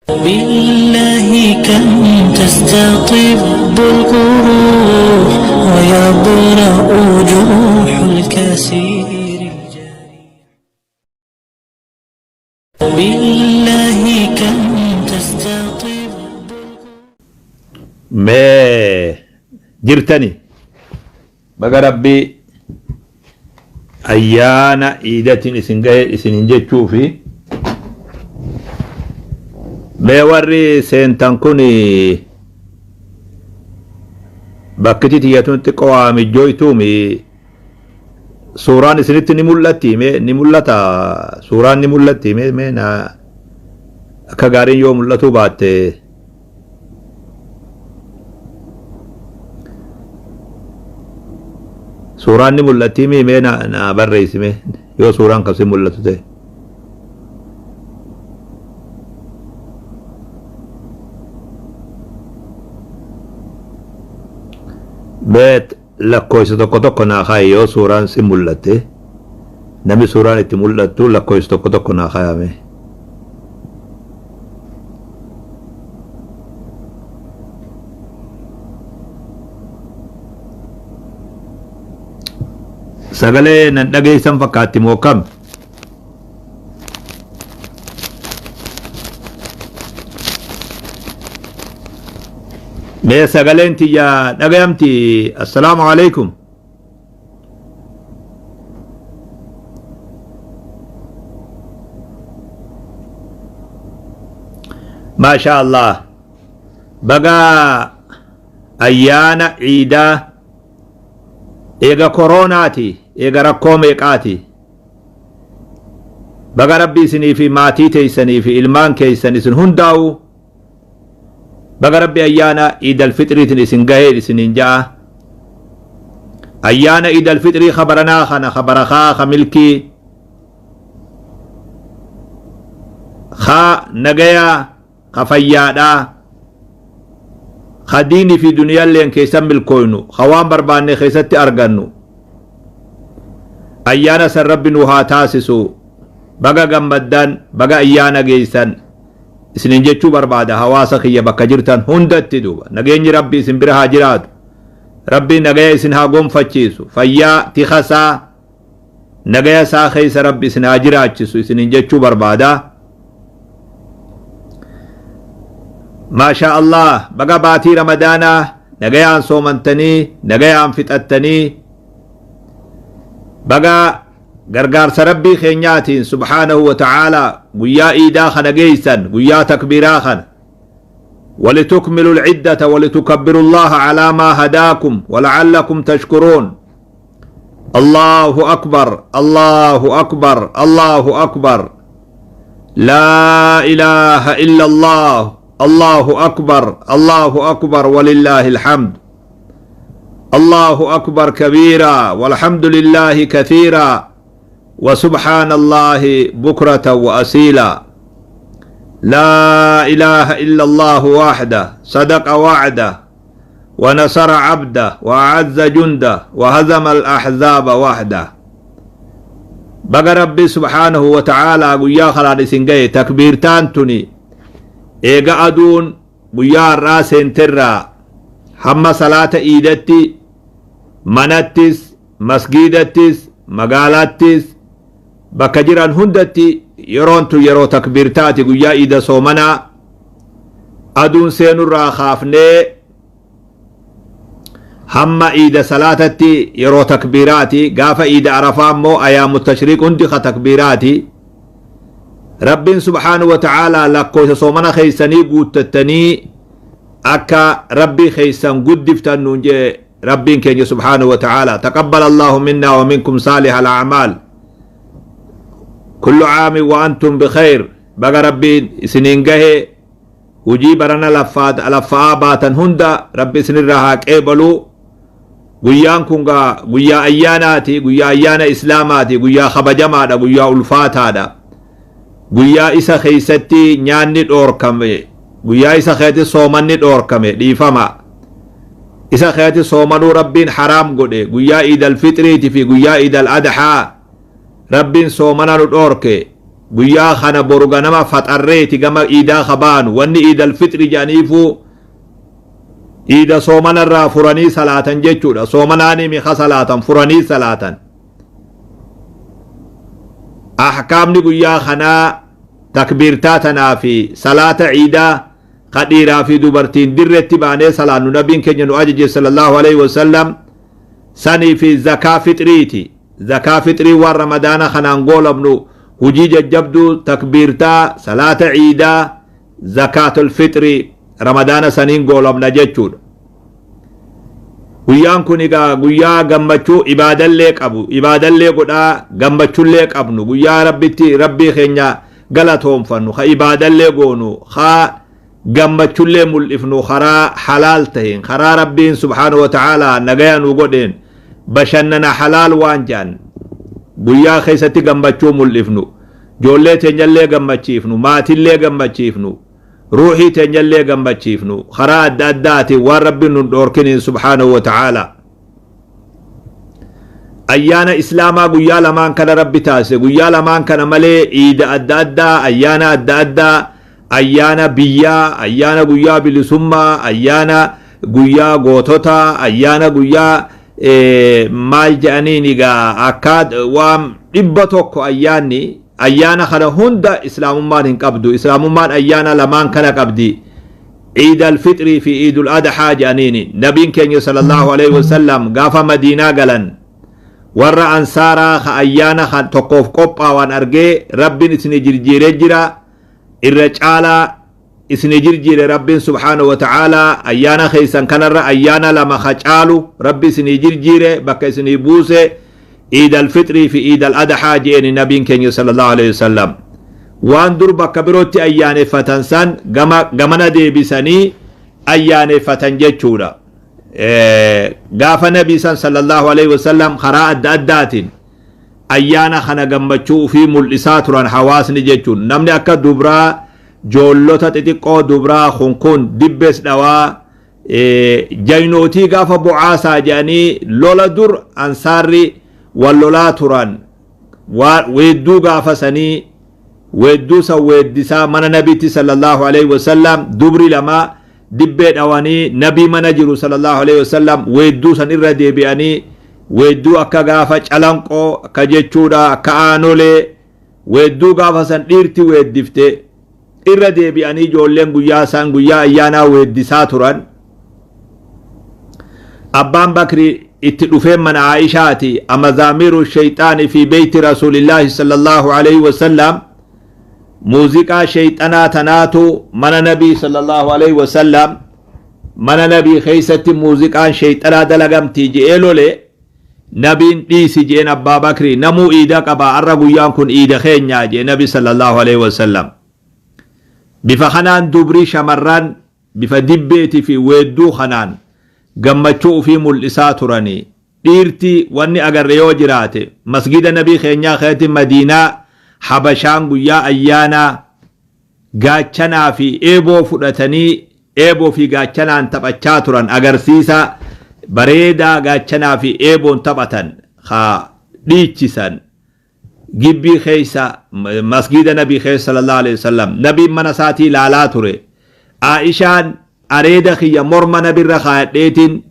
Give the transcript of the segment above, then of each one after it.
بالله كم تستطب الجروح ويبرأ جروح الكثير الجريح. بالله كم تستطب. Mee jirtani baga Rabbii ayyaana iidatiin isin gahe isinin jechuu fi mee warri seentan kun bakkiti tiyyatun xiqqoo waa mijjooytuumi. Suuraan isinitti ni mul'atti? Mee ni mul'ata? Suuraan ni mul'atti? Mee na akka gaariin yoo mul'atuu baatte, suuraan ni mul'atti? Mee na barreessi mee yoo suuraan kasi mul'atu ta'e. Mee lakkoofsa tokko tokko naa kaayi yoo suuraan si mul'atte. Namni suuraan itti mul'attu lakkoofsa tokko tokko naa kaayame. Sagalee nan dhageessan fakkaatti moo kam? Mee sagaleen tiyya dhagayamti? Assalaamu alaikum. Maasha Allah, baga ayyaana ciidaa eega koroonaati, eega rakkoo meeqaati, baga Rabbi isinii fi maatii teessanii fi ilmaan keessan isin hundaa'u, baga Rabbi ayyaana Iidal Fixriitiin isin gahee isiniin ja'a. Ayyaana Iidal Fixrii kabaranaa kana ka barakaa, ka milkii, ka nagayaa, ka fayyaadhaa, ka diinii fi duniyaalleen keessan milkooynu, ka waan barbaanne keessatti argannu, ayyaana san Rabbi nu haa taasisu. Baga gammaddan, baga ayyaana geessan isinin jechuu barbaada. Hawaasa kiyya bakka jirtan hundatti duuba nageenyi Rabbi isin bira haa jiraatu. Rabbi nagaya isin haa gonfachiisu, fayyaa tikasaa nagaya isaa keessa Rabbi isin haa jiraachisu isinin jechuu barbaada. Maasha Allah, baga baatii Ramadaanaa nagayaan soomantanii nagayaan fixattanii, baga gargaarsa Rabbii keenyaatiin subhaanahu wa ta'aalaa guyyaa iidaa kana geessan, guyyaa takbiiraa kana. ولتكملوا العدة ولتكبروا الله على ما هداكم ولعلكم تشكرون. الله أكبر، الله أكبر، الله أكبر، لا إله إلا الله، الله أكبر، الله أكبر، ولله الحمد. الله أكبر كبيرا والحمد لله كثيرا وسبحان الله بكرة وأصيلا. لا إله إلا الله وحده صدق وعده ونصر عبده وأعز جنده وهزم الأحزاب وحده. Baga Rabbi subhaanahu wa ta'aalaa guyyaa kanaan isin gahe. Takbiirtaan tuni eega aduun guyyaa har'aa seenterraa hamma salaata iidatti manattis, masgiidattis, magaalaattis, bakka jiran hundatti yeroon tun yeroo takbiirtaati. Guyyaa iida soomanaa aduun seenurraa kaafnee hamma iida salaatatti yeroo takbiiraati. Gaafa iida Arafaa immoo ayaamu tashriiq hundi ka takbiiraati. Rabbiin subhaanahu wa ta'aalaa lakkoofsa soomana keessanii guuttattanii akka Rabbii keessan guddiftan nuun jee Rabbiin keenya subhaanahu wa ta'aalaa. Taqabbal Allahu minnaa wa minkum saalih al-a'maal. Kullu caamin wa antum bikhayr. Baga Rabbiin isiniin gahee. Hujii barana laffa'aa baatan hunda Rabbi isinirraa haa qeebaluu. Guyyaan kun gaa guyyaa ayyaanaati, guyyaa ayyaana Islaamaati, guyyaa kabajamaadha, guyyaa ulfaataadha, guyyaa isa keessatti nyaanni dhoorkame, guyyaa isa keessatti soomanni dhoorkame, dhiifama, isa keessatti soomanuu Rabbiin haraam godhe. Guyyaa Iidal Fixriiti fi guyyaa Iidal Adhaa Rabbiin soomana nu dhoorke. Guyyaa kana boru ganama faxarreeti gama iidaa ka baanu. Wanni iidal fixri jedhaniifuu iida soomanarraa furanii salaatan jechuudha. Soomanaanii mi ka salaatan, furanii salaatan. Ahkaamni guyyaa kanaa takbiirtaa tanaa fi salaata iidaa ka dhiiraa fi dubartiin dirretti baanee salaannu nabiin keenya nu ajaje sallallahu alaihi wasallam sanii fi zakaa fixriiti. Zakaa fixrii waan Ramadaana kanaan goolabnu, hujii jajjabduu takbiirtaa, salaata iidaa, zakaatul fixrii Ramadaana saniin goolabna jechuudha. Guyyaan kun egaa guyyaa gammachuu ibaadallee qabu, ibaadallee godhaa gammachullee qabnu, guyyaa Rabbitti Rabbii keenya galatoonfannu, ka ibaadallee goonu, ka gammachullee mul'ifnu, karaa halaal taheen, karaa Rabbiin subhaanahu wa ta'aalaa nagaya nu godheen, bashannana halaal waan jedhan guyyaa keessatti gammachuu mul'ifnu, ijoollee teenyallee gammachiifnu, maatillee gammachiifnu, ruuxii teenyallee gammachiifnu, karaa adda addaatiin waan Rabbiin nun dhoorkiniin subhaanahu wa ta'aalaa. Ayyaana Islaamaa guyyaa lamaan kana Rabbi taasise. Guyyaa lamaan kana malee iida adda addaa, ayyaana adda addaa, ayyaana biyyaa, ayyaana guyyaa bilisummaa, ayyaana guyyaa goototaa, ayyaana guyyaa maal jedhaniin egaa akka waan 100 ayyaanni ayyaana kana hunda Islaamummaan hin qabdu. Islaamummaan ayyaana lamaan kana qabdi. Iid al-Fixrii fi Iidul Adhaa jedhaniini. Nabiin keenya sallallahu alaihi wasallam gaafa Madiinaa galan warra Ansaaraa ka ayyaana kan tokkoof qophaawan argee, Rabbiin isinii jirjiiree jira, irra caalaa isinii jirjiire Rabbiin subhaanahu wa ta'aalaa, ayyaana keessan kanarra ayyaana lama ka caalu Rabbi isinii jirjiire, bakka isinii buuse, Iid al-Fixrii fi Iid al-Adhaa je'eni nabiin keenya sallallahu alaihi wasallam. Waan dur bakka birootti ayyaaneffatan san gama gamana deebisanii ayyaaneffatan jechuudha. Gaafa nabii san sallallahu alaihi wasallam karaa adda addaatiin ayyaana kana gammachuu ufii mul'isaa turan hawaasni jechuun. Namni akka dubraa, joollota xixiqqoo dubraa kun dibbees dhawaa, jaynootii gaafa bu'aasaa jedhanii lola dur Ansaarri wal lolaa turan, weedduu gaafa sanii weedduu san weeddisaa mana nabiitti sallallahu alaihi wasallam dubri lama dibbee dhawanii, nabii mana jiru sallallahu alaihi wasallam weedduu san irra deebi'anii, weedduu akka gaafa Calanqoo akka jechuudha, akka Aanolee, weedduu gaafa san dhiirti weeddifte irra deebi'anii ijoolleen guyyaa isaan guyyaa ayyaanaa weeddisaa turan. Abbaan Bakri itti dhufee mana Aishaati, "Amazaamiiru shayxaani fi beeyti rasuulillaahi sallallahu alaihi wasallam?" Muuziqaa shayxanaa tanaatu mana nabii sallallahu alaihi wasallam, mana nabii keessatti muuziqaan shayxanaa dalagamti je'ee lole. Nabiin "Dhiisi" je'een Abbaa Bakri. "Namuu iida qaba, arra guyyaan kun iida keenyaa" jee nabi sallallahu alaihi wasallam. Bifa kanaan dubri shamarran bifa dibbeetii fi weedduu kanaan gammachuu ufii mul'isaa turanii. Dhiirti wanni agarre yoo jiraate, masgida nabii keenyaa keessatti Madiinaa Habashaan guyyaa ayyaanaa gaachanaa fi eeboo fudhatanii eeboo fi gaachanaan taphachaa turan. Agarsiisa bareedaa gaachanaa fi eeboon taphatan ka dhiichisan gibbii keessa, masgida nabii keessa sallallahu alaihi wasallam. Nabiin mana isaatii ilaalaa ture. Aishaan "Areeda kiyya morma nabirra kaayadheetiin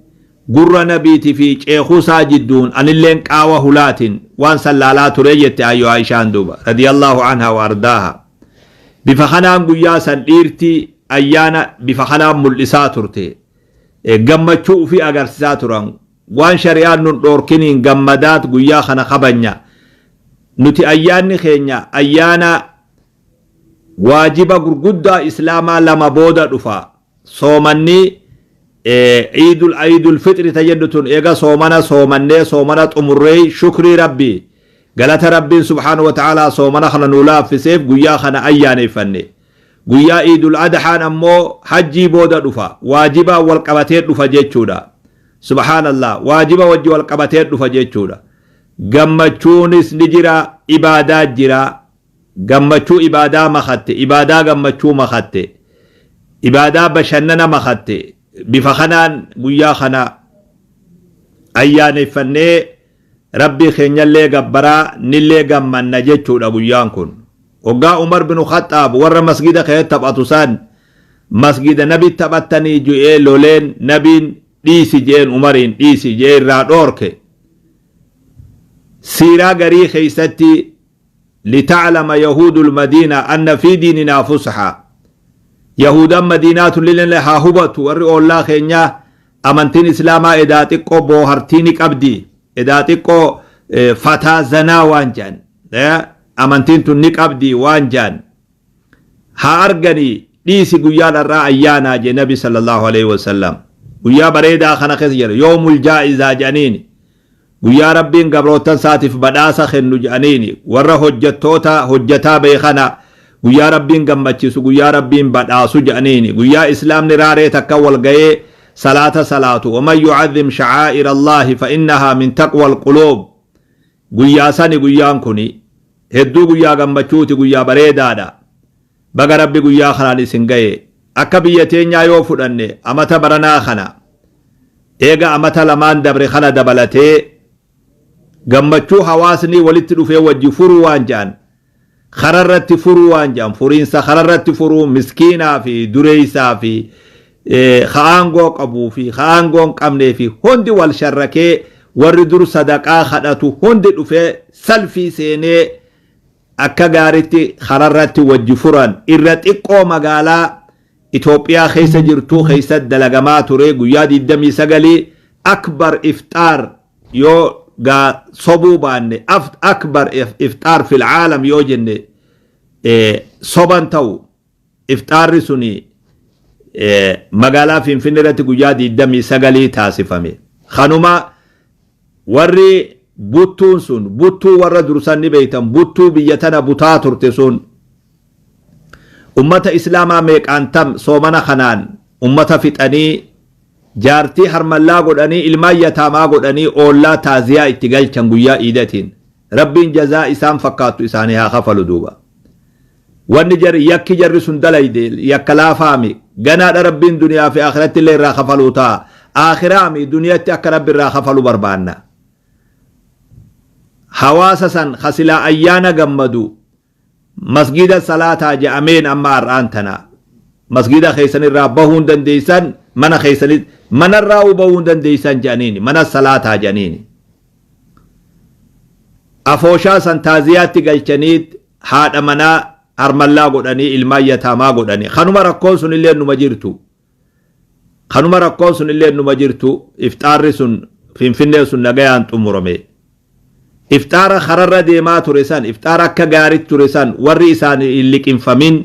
gurra nabiitii fi ceekuusaa jidduun anilleen qaawa hulaatiin waan san laalaa ture" jette ayyo Aishaan duuba radiyallahu anha wa ardaaha. Bifa kanaan guyyaa san dhiirti ayyaana bifa kanaan mul'isaa turte, gammachuu ufii agarsiisaa turan. Waan shari'aan nun dhoorkiniin gammadaat guyyaa kana kabanya. Nuti ayyaanni keenya ayyaana waajiba gurguddaa Islaamaa lama booda dhufa. Soomanni Iidul Fixri ta jedhu tun eega soomana soomannee, soomana xumurree, shukrii Rabbii, galata Rabbiin subhaanahu wa ta'aalaa soomana kana nuu laaffiseef guyyaa kana ayyaaneeffanne. Guyyaa Iidul Adhaan ammoo hajjii booda dhufa, waajibaan wal qabatee dhufa jechuudha. Subhaanallah, waajiba wajji wal qabatee dhufa jechuudha. Gammachuunis ni jira, ibaadaa jira. Gammachuu ibaadaa makatte, ibaadaa gammachuu makatte, ibaadaa bashannana makatte. Bifa kanaan guyyaa kana ayyaaneffannee Rabbii keenyallee gabbaraa nillee gammanna jechuudha guyyaan kun. Hoggaa Umar binu Khaxaab warra masgida keessatti taphatu san masgida nabi taphattanii je'ee loleen, nabiin dhiisi je'een, Umariin dhiisi je'ee irraa dhoorke. Siiraa garii keessatti litaclama yahuudul madiina anna fi diininaa fushaa, yahudan madiinaatu lillee haa hubatu warri oollaa keenyaa amantiin islaamaa edaa xiqqoo boohartii ni qabdi, edaa xiqqoo fataa zanaa waan jedhan amantiin tun ni qabdi waan jedhan haa arganii, dhiisi, guyyaan har'aa ayyaanaa jee nabi sallallahu alaihi wasallam. Guyyaa bareedaa kana keessa jira, yoomul jaa'izaa jedhaniini, guyyaa rabbiin gabrootan isaatiif badhaasa kennu jedhaniini, warra hojjettoota hojjetaa beekana guyyaa rabbiin gammachiisu, guyyaa rabbiin badhaasu jedhaniini, guyyaa islaamni raaree takka wal ga'ee salaata salaatu, waman yucadhim shacaa'ira allaahi fa innahaa min taqwa alquluub. Guyyaa sani, guyyaan kuni hedduu guyyaa gammachuuti, guyyaa bareedaadha. Baga rabbi guyyaa kanaan isin ga'e. Akka biyya teenyaa yoo fudhanne, amata baranaa kana eega amata lamaan dabre kana dabalatee gammachuu hawaasni walitti dhufee wajji furuu waan jedhan, kararratti furuu waan jedhan, furiinsa kararratti furuu, miskiinaa fi dureessaa fi aangoo qabuu fi aangoo hin qabnee fi hundi wal sharrakee, warri dur sadaqaa kadhatu hundi dhufee salfii seenee akka gaaritti kararratti wajji furan irra xiqqoo magaalaa Itoophiyaa keessa jirtuu keessa dalagamaa ture. Guyyaa 29 akbar ifxaar yoo gaa sobuu baanne, akbar ifxaar fil caalam yoo jenne soban ta'u. Ifxaarri suni magaalaa Finfinnee irratti guyyaa 29 taasifame. Kanuma warri buttuun sun buttuu warra dursan ni beektan, buttuu biyya tana butaa turte sun ummata islaamaa meeqaan tam soomana kanaan ummata fixanii, jaartii harmallaa godhanii, ilmaan yataamaa godhanii, oollaa taaziyaa itti galchan guyyaa iidatiin. Rabbiin jazaa isaan fakkaattu isaanii haa kafalu. Duuba wanni jarri, yakki jarri sun dalayde yakka laafaami. Ganaadha, rabbiin duniyaa fi akhiratti illee irraa kafaluu ta'a. Akhiraami duniyatti akka rabbi irraa kafalu barbaanna. Hawaasa san kasilaa ayyaana gammadu masgida salaataa je'ameen amma har'aan tana masgida keessan irraa bahuu hin dandeessan, mana keessanit manarraa bahuu hin dandeessan jedhaniini, mana salaataa jedhaniini. Afooshaa san taaziyaatti galchaniit haadha manaa harmallaa godhanii, ilmaan yataamaa godhanii. Kanuma rakkoon sun illee numa jirtu, kanuma rakkoon sun illee numa jirtu. Ifxaarri sun Finfinnee sun nagayaan xumurame. Ifxaara kararra deemaa ture san, ifxaara akka gaaritti ture san, warri isaan hin liqinfamin,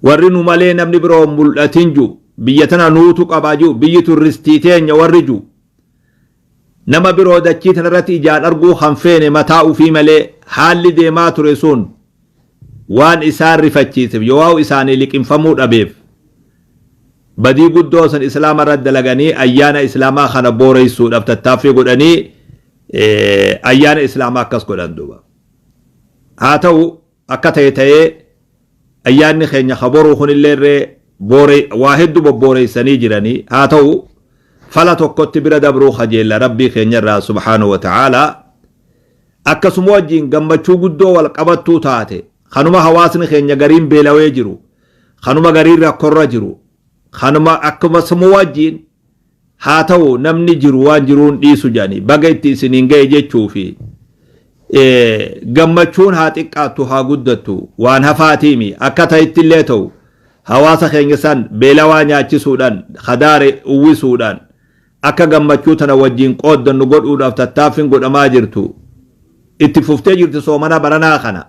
warri nu malee namni biroo mul'atin ju, biyya tana nuutu qabaa ju, biyyi tun ristii teenya warri ju, nama biroo dachii tanarratti ijaan arguu kan feene mataa ufii malee, haalli deemaa ture sun waan isaan rifachiiseef yoo isaanii liqinfamuu dhabeef badii guddoo san islaama irratti dalaganii ayyaana islaamaa kana booreessuudhaaf tattaaffii godhanii ayyaana islaamaa akkas godhan. Duuba haa ta'u, akka ta'e ta'ee, ayyaanni keenya kaboruu kunillee irree boore waa hedduu bobbooreessanii jiranii. Haa ta'u, fala tokkotti bira dabruu kajeella rabbii keenya irraa subhaanahu wa ta'aalaa. Akkasuma wajjin gammachuu guddoo wal qabattuu taate, kanuma hawaasni keenya gariin beelawee jiru, kanuma gariin rakkorra jiru, kanuma akkasuma wajjin haa ta'u, namni jiru waan jiruun dhiisu jedhanii baga itti isiniin ga'e jechuu fi gammachuun haa xiqqaattu haa guddattu waan hafaatiimi. Akka ta'etti illee ta'u, hawaasa keenya san beelawaa nyaachisuudhaan, hadaare uwwisuudhaan akka gammachuu tana wajjin qooddannu godhuudhaaf tattaaffiin godhamaa jirtu itti fuftee jirti. Soomana baranaa kana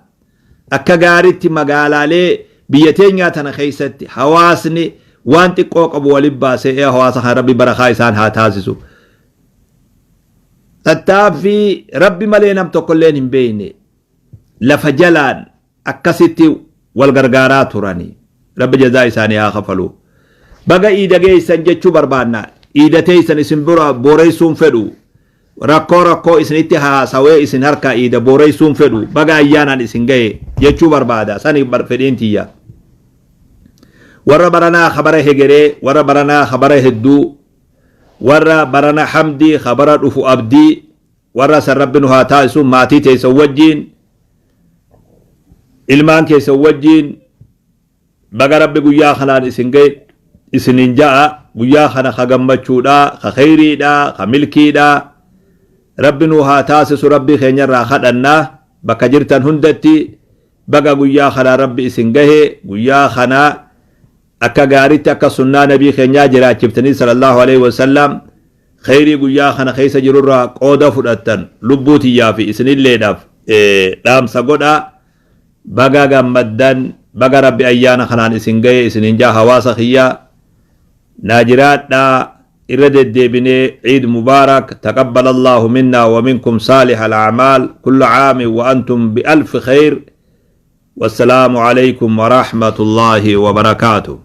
akka gaariitti magaalaalee biyya teenyaa tana keessatti hawaasni waan xiqqoo qabu waliin baasee hawaasa kana rabbi barakaa isaan haa taasisu. Tattaaffii rabbi malee nam tokkolleen hin beekne lafa jalaan akkasitti wal gargaaraa turani. Rabbi jazaa isaanii haa kafalu. Baga iida geessan jechuu barbaanna. Iida teessan isin bira booreessuun fedhu. Rakkoo rakkoo isinitti haasawee isin harkaa iida booreessuun fedhu. Baga ayyaanaan isin gahe jechuu barbaada. Sani fedhiin tiyya. Warra baranaa kabara hegeree, warra baranaa kabara hedduu, warra barana hamdii kabara dhufu abdii, warra san rabbi nu haa taasisu maatii teessan wajjiin. Ilmaan keessan wajjiin baga Rabbi guyyaa kanaan isin gahe isinin ja'a. Guyyaa kana ka gammachuudha, ka kheyriidha, ka milkiidha. Rabbi nuu haa taasisu. Rabbii keenyarraa kadhanna. Bakka jirtan hundatti baga guyyaa kanaan Rabbi isin gahe. Guyyaa kana akka gaaritti akka sunnaa nabii keenyaa jiraachiftanii sallallahu alaihi wasallam, kheyrii guyyaa kana keessa jirurraa qooda fudhattan lubbuu tiyyaa fi isinilleedhaaf dhaamsa godha. Baga gammaddan, baga Rabbi ayyaana kanaan isin gahe isinin jaa. Hawaasa kiyya, naa jiraadhaa. Irra deddeebinee Ciid Mubaarak. Taqabbal Allahu minna wa minkum saalih al-a'maal. Kullu caamin wa antum bi alfi khayr. Wassalaamu alaykum wa rahmatullahi wa barakaatuh.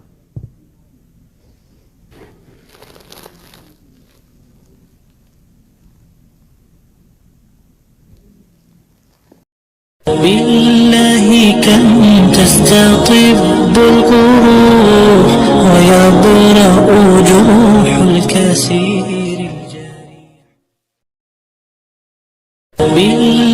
بالله كم تستطب القروح ويبرأ جروح الكثير الجارح. بالله